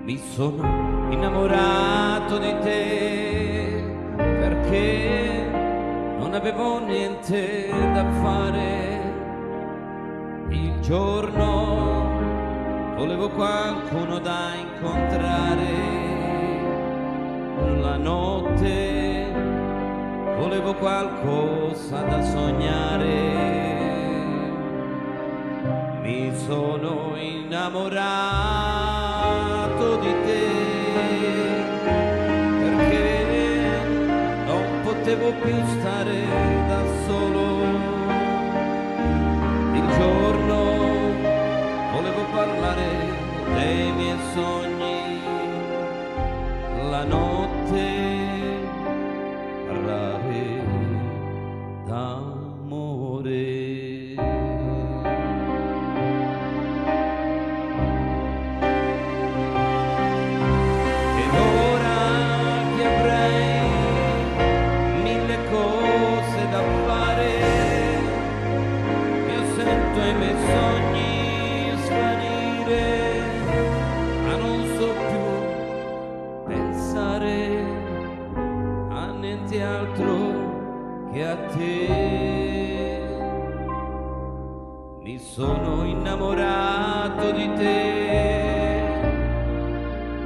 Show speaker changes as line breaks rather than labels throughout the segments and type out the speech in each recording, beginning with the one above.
Mi sono innamorato di te perché non avevo niente da fare. Il giorno volevo qualcuno da incontrare, la notte volevo qualcosa da sognare. Mi sono innamorato di te perché non potevo più stare da solo. Il giorno volevo parlare dei miei sogni, la notte parlare d'amore. Ed ora che avrei mille cose da fare, io sento i miei sogni svanire, ma non so più pensare a niente altro che a te. Mi sono innamorato di te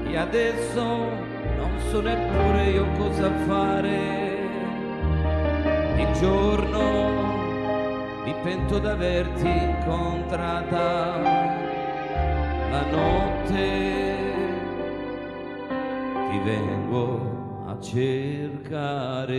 e adesso non so neppure io cosa fare. Il giorno mi pento d'averti incontrata, la notte ti vengo a cercare.